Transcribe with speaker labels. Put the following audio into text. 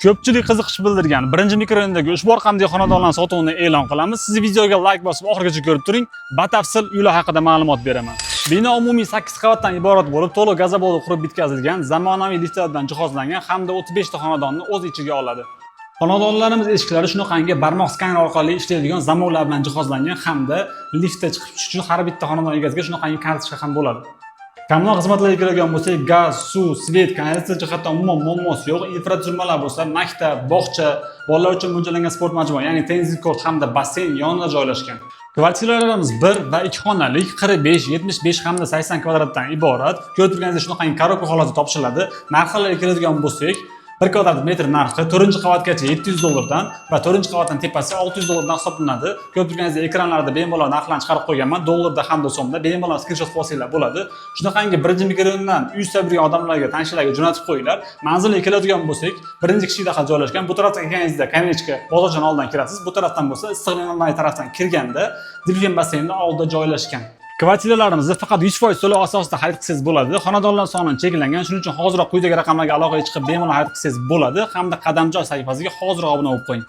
Speaker 1: Ko'pchilik qiziqish bildirgan birinchi mikrorayondagi ushbu orqamdagi xonadonlar sotuvini e'lon qilamiz. Siz videoga like bosib, oxirigacha ko'rib turing. Batafsil uylar haqida ma'lumot beraman. Bino umumiy 8 qavatdan iborat bo'lib, to'liq газоблок qurib bitkazilgan, zamonaviy liftlar bilan jihozlangan hamda 35 ta xonadonni o'z ichiga oladi. Xonadonlarimiz eshiklari shunaqangi barmoq skaner orqali ishlaydigan zamoklar bilan jihozlangan hamda liftda chiqib tushish uchun har bitta xonadon egasiga shunaqangi kartochka ham bo'ladi. Kommunal xizmatlarga keladigan bo'lsak, gaz, suv, свет, kanalizatsiya jihatdan umuman muammosi yo'q. Infratuzilmalar bo'lsa, maktab, bog'cha, bolalar uchun mo'ljallangan sport majmua, ya'ni tennis kort hamda basseyn yonida joylashgan. Kvartiralarimiz 1 va 2 xonalik, 45, 75 hamda 80 kvadratdan iborat. Ko'rib turganingizdek, shunaqangi коробка holatida topshiriladi. Narxlarga keladigan bo'lsak, 1 kvadrat metr narxi 4 qavatgacha 700 dollardan va 4 qavatdan tepasi 600 dollardan hisoblanadi. Ko'rib turganingizdek, ekranlarda bemalol narxlarni chiqarib qo'yganman, dollarda hamda so'mda. Bemalol skrinshot qilib olsanglar bo'ladi. Shunaqangi birinchi mikrorayondan uy istab yurgan odamlarga, tanishlarga jo'natib qo'yinglar. Manzilga keladigan bo'lsak, birinchi kichik joylashgan. Bu tarafdan kelganingizda Konechka bozorchani oldidan kirasiz. Bu tarafdan bo'lsa Istiqlol tarafdan kirganda Delfin basseyni oldida joylashgan. Kvartiralarimizni faqat 100% to'lov asosida xarid qilsangiz bo'ladi. Xonadonlar soni cheklangan. Shuning uchun hoziroq quyidagi raqamlarga aloqaga chiqib, bemalol xarid qilsangiz bo'ladi hamda Qadamjoy sahifasiga hoziroq obuna bo'lib qo'ying.